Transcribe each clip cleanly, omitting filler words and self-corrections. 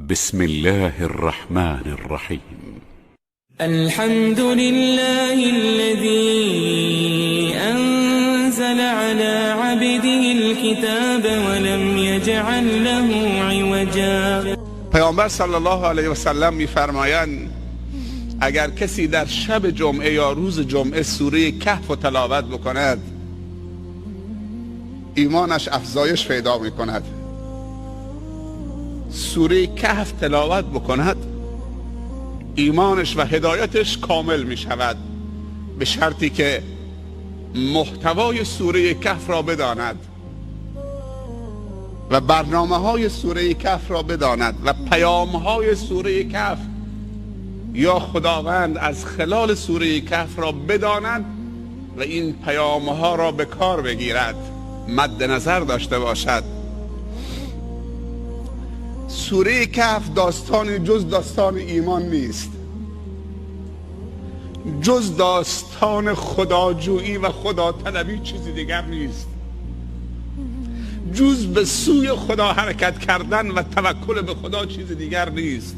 بسم الله الرحمن الرحیم. الحمد لله الذي أنزل على عبده الكتاب ولم يجعل له عوجا. پیامبر صلی الله علیه و سلم میفرمایند اگر کسی در شب جمعه یا روز جمعه سوره کهف و تلاوت بکند ایمانش افزایش پیدا میکند. سوره کهف تلاوت بکند ایمانش و هدایتش کامل می شود، به شرطی که محتوای سوره کهف را بداند و برنامه های سوره کهف را بداند و پیام های سوره کهف یا خداوند از خلال سوره کهف را بداند و این پیام ها را به کار بگیرد، مد نظر داشته باشد. سوره کهف داستان جز داستان ایمان نیست، جز داستان خداجویی و خدا طلبی چیزی دیگر نیست، جز به سوی خدا حرکت کردن و توکل به خدا چیز دیگر نیست،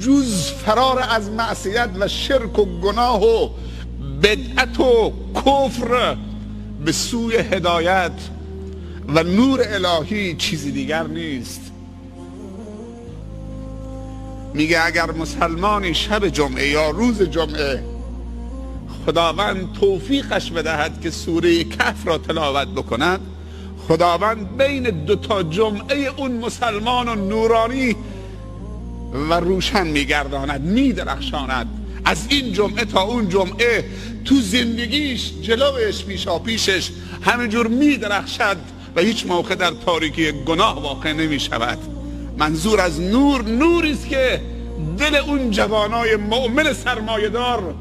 جز فرار از معصیت و شرک و گناه و بدعت و کفر به سوی هدایت و نور الهی چیزی دیگر نیست. میگه اگر مسلمانی شب جمعه یا روز جمعه خداوند توفیقش بدهد که سوره کهف را تلاوت بکند، خداوند بین دو تا جمعه اون مسلمان و نورانی و روشن میگرداند، میدرخشاند. از این جمعه تا اون جمعه تو زندگیش، جلوش، پیشا پیشش همینجور میدرخشد و هیچ موقع در تاریکی گناه واقع نمی شود. منظور از نور، نوری است که دل اون جوانای مؤمن سرمایه‌دار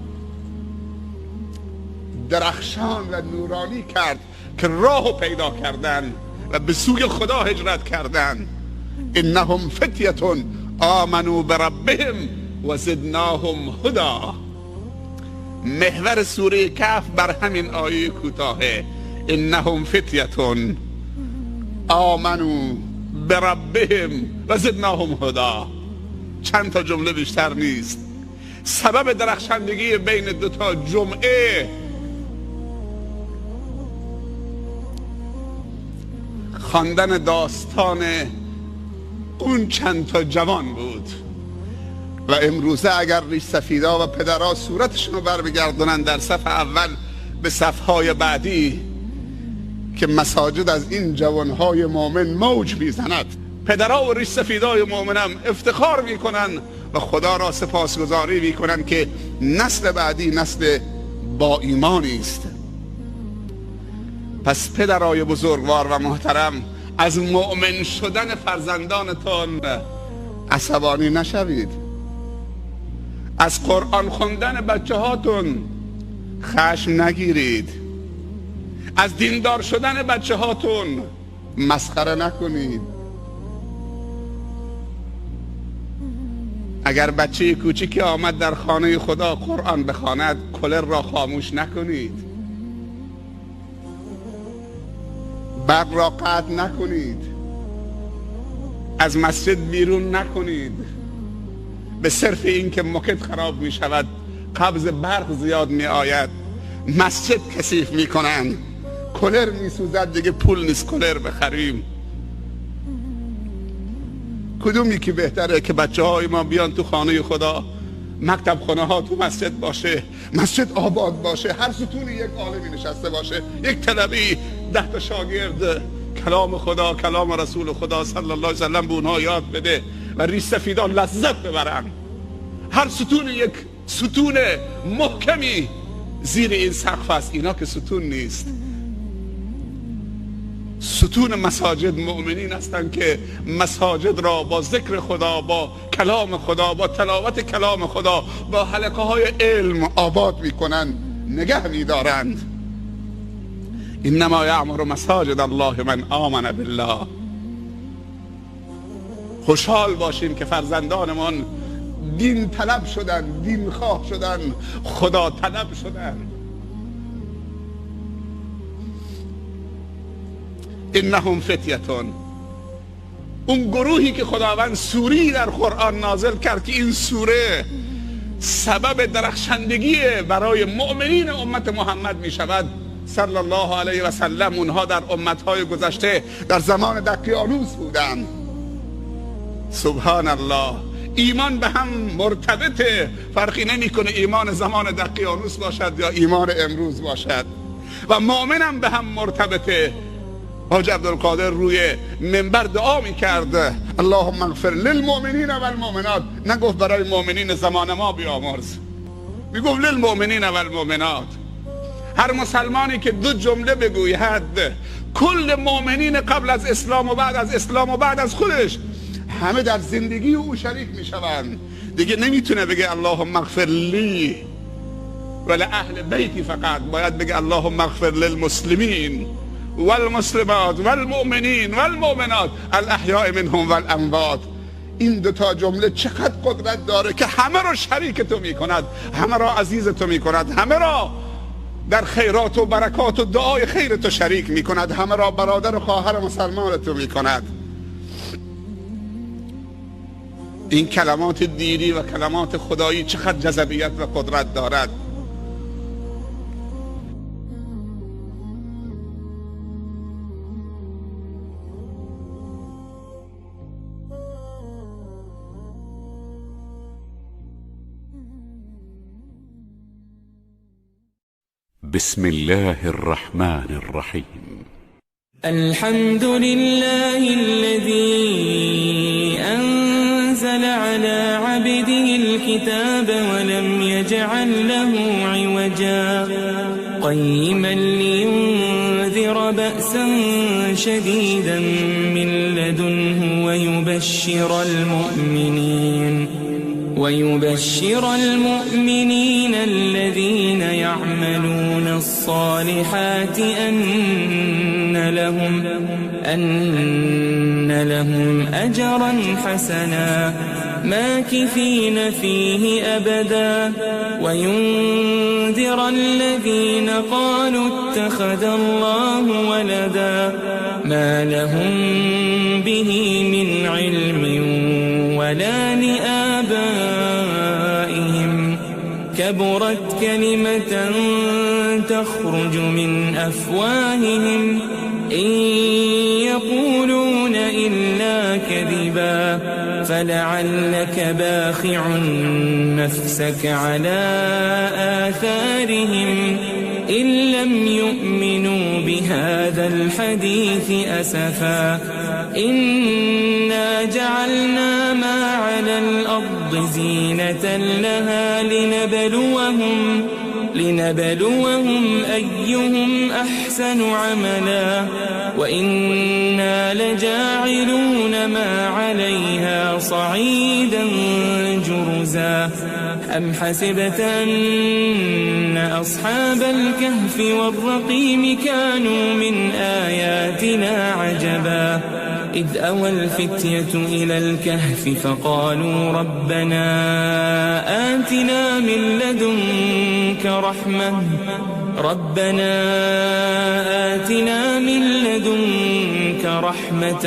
درخشان و نورانی کرد که راهو پیدا کردن و به سوی خدا هجرت کردن. انهم فتیة آمنوا بربهم و زدناهم هدی. محور سوره کهف بر همین آیه کوتاهه، انهم فتیة آمنوا بربهم و زدناهم هدی. چند تا جمله بیشتر نیست. سبب درخشندگی بین دو تا جمعه خواندن داستان اون چند تا جوان بود. و امروزه اگر ریش سفیدا و پدرها صورتشون رو بر بگردونن در صف اول به صفهای بعدی که مساجد از این جوانهای مؤمن موج میزند، پدرها و ریش سفیدای مؤمنم افتخار میکنن و خدا را سپاسگزاری میکنن که نسل بعدی نسل با ایمانی است. پس پدرای بزرگوار و محترم، از مؤمن شدن فرزندانتان عصبانی نشوید، از قرآن خوندن بچه هاتون خشم نگیرید، از دیندار شدن بچه هاتون مسخره نکنید. اگر بچه کوچیکی آمد در خانه خدا قرآن بخواند، کلر را خاموش نکنید، برق را قطع نکنید، از مسجد بیرون نکنید به صرف این که مکت خراب می شود، قبض برق زیاد می آید، مسجد کثیف می کنند، کلر می سوزد، دیگه پول نیست کلر بخریم. کدوم یکی بهتره که بچه های ما بیان تو خانه خدا، مکتب خانه ها تو مسجد باشه، مسجد آباد باشه، هر ستونی یک عالمی نشسته باشه، یک طلبی 10 تا شاگرد کلام خدا، کلام رسول خدا صلی الله علیه و سلم به اونها یاد بده و ریش سفیدان لذت ببرن. هر ستون یک ستون محکمی زیر این سقف است. اینا که ستون نیست، ستون مساجد مؤمنین هستند که مساجد را با ذکر خدا، با کلام خدا، با تلاوت کلام خدا، با حلقه های علم آباد میکنند، نگه میدارند. انما یعمر مساجد الله من آمن بالله. خوشحال باشیم که فرزندانمان دین طلب شدن، دین خواه شدن، خدا طلب شدن. انهم فتیة. اون گروهی که خداوند سوری در قرآن نازل کرد که این سوره سبب درخشندگی برای مؤمنین امت محمد می شود صلی الله علیه و سلم، اونها در امتهای گذشته در زمان دقیانوس بودند. سبحان الله. ایمان به هم مرتبطه، فرقی نمیکنه ایمان زمان دقیانوس باشد یا ایمان امروز باشد، و مؤمنم به هم مرتبطه. حاج عبدالقادر روی منبر دعا میکرد اللهم اغفر للمؤمنین والمؤمنات، نگفت برای مؤمنین زمان ما بیامرز، میگفت للمؤمنین والمؤمنات. هر مسلمانی که دو جمله بگوید کل مؤمنین قبل از اسلام و بعد از اسلام و بعد از خودش همه در زندگی او شریک میشوند. دیگه نمیتونه بگه اللهم اغفر لی ولی اهل بیتی، فقط باید بگه اللهم اغفر للمسلمین والمسلمات والمؤمنین والمؤمنات الاحیاء منهم والاموات. این دو تا جمله چقدر قدرت داره که همه را شریک تو میکند، همه را عزیز تو میکند، همه را در خیرات و برکات و دعای خیر تو شریک میکند، همه را برادر و خواهر مسلمان تو میکند. این کلمات دینی و کلمات خدایی چقدر جذابیت و قدرت دارد. بسم الله الرحمن الرحیم. الحمد لله الذي أنزل على عبده الكتاب ولم يجعل له عوجا قيما لينذر بأسا شديدا من لدنه ويبشر المؤمنين الذين يعملون الصالحات أن لهم أجرا حسنا ماكثين فيه أبدا وينذر الذين قالوا اتخذ الله ولدا ما لهم به من علم ولا لآبائهم كبرت كلمة تخرج من أفواههم إن يقولون إلا كذبا فلعلك باخع نفسك على آثارهم إن لم يؤمنوا بهذا الحديث أسفا إنا جعلنا ما على الأرض زينة لها لنبلوهم أيهم أحسن عملا وإنا لجاعلون ما عليها صعيدا جرزا أم حسبت أن أصحاب الكهف والرقيم كانوا من آياتنا عجبا إذ أوى الفتية إلى الكهف فقالوا ربنا آتنا من لدنك رحمة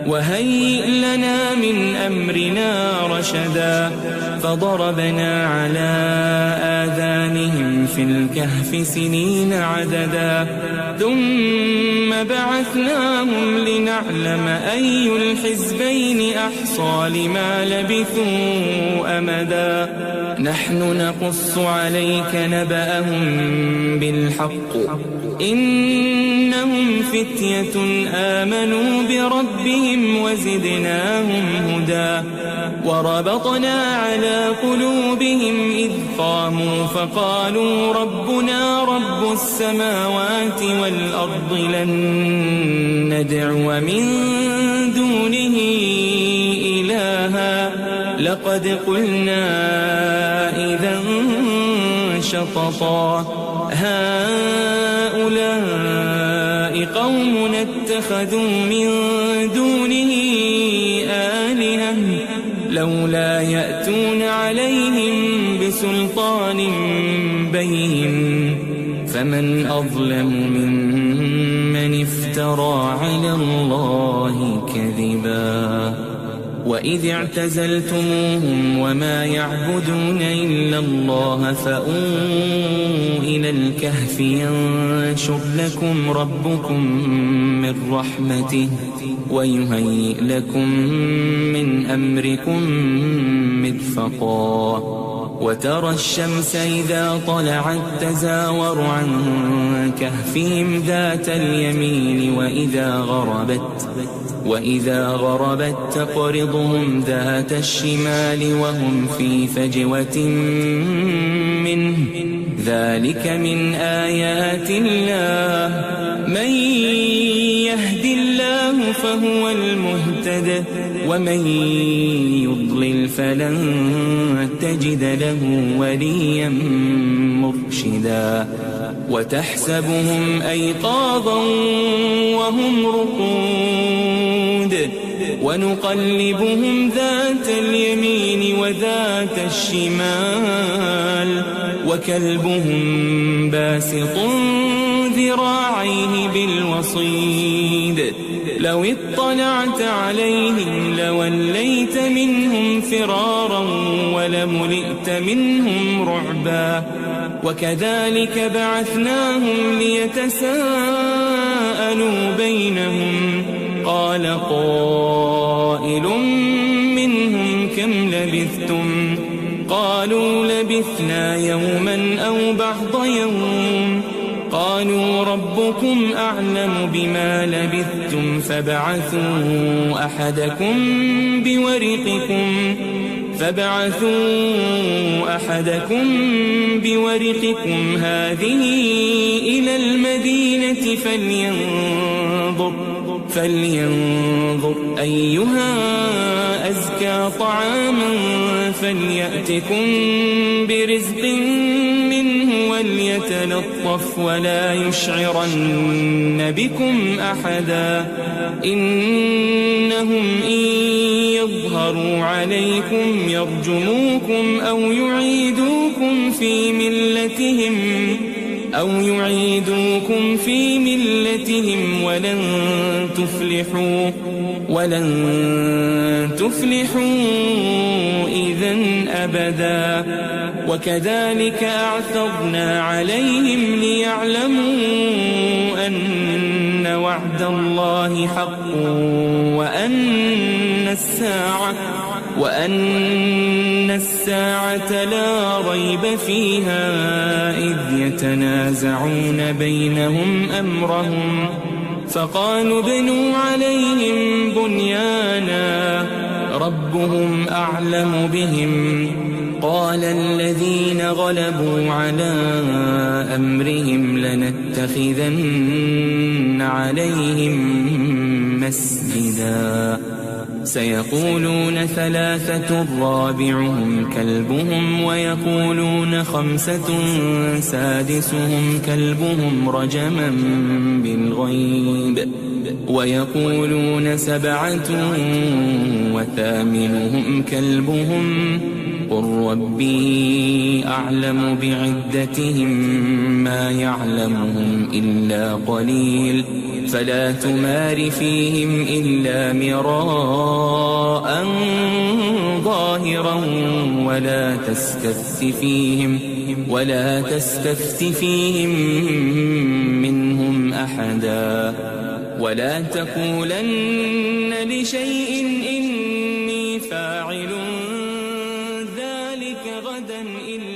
وهيئ لنا من أمرنا رشدا فضربنا على آذانهم في الكهف سنين عددا ثم بعثناهم لنعلم أي الحزبين أحصى لما لبثوا أمدا نحن نقص عليك نبأهم بالحق إنهم فتية آمنوا بربهم وزدناهم هدى وربطنا على قلوبهم إذ قاموا فقالوا ربنا رب السماوات والأرض لن ندعو من دونه إلها لقد قلنا إذا شططا هؤلاء قوم اتخذوا من دونه آلهة لولا يأتون عليهم بسلطان بين فمن أظلم ممن افترى افترى على الله كذبا. وإذ اعتزلتموهم وما يعبدون إلا الله فأووا إلى الكهف ينشر لكم ربكم من رحمته ويهيئ لكم من أمركم مرفقا. وترى الشمس إذا طلعت تزاور عن كهفهم ذات اليمين وإذا غربت تقرضهم ذات الشمال وهم في فجوة منه، ذلك من آيات الله، من يهد الله فهو المهتد ومن يضلل فلن تجد له وليا مرشدا. وتحسبهم أيقاظا وهم رقود ونقلبهم ذات اليمين وذات الشمال وكلبهم باسط ذراعيه بالوصيد لو اطلعت عليهم لوليت منهم فرارا ولملئت منهم رعبا. وكذلك بعثناهم ليتساءلوا بينهم قال قائل منهم كم لبثتم قالوا لبثنا يوما أو بعض يوم قالوا ربكم أعلم بما لبثتم فابعثوا أحدكم بورقكم هذه إلى المدينة فلينظر أيها أزكى طعاما فليأتكم برزق منه وليتلطف ولا يشعرن بكم أحدا إنهم إن يظهروا عليكم يرجموكم أو يعيدوكم في ملتهم ولن تفلحوا إذا أبدا. وكذلك أعثرنا عليهم ليعلموا أن وعد الله حق وأن الساعة لا ريب فيها إذ يتنازعون بينهم أمرهم فقالوا ابنوا عليهم بنيانا ربهم أعلم بهم قال الذين غلبوا على أمرهم لنتخذن عليهم مسجدا. سيقولون ثلاثة رابعهم كلبهم ويقولون خمسة سادسهم كلبهم رجما بالغيب ويقولون سبعة وثامنهم كلبهم قل ربي أعلم بعدتهم ما يعلمهم إلا قليل فلا تمار فيهم إلا مراء ظاهرا ولا تستفت فيهم منهم أحدا. ولا تقولن لشيء إني فاعل ذلك غدا إلا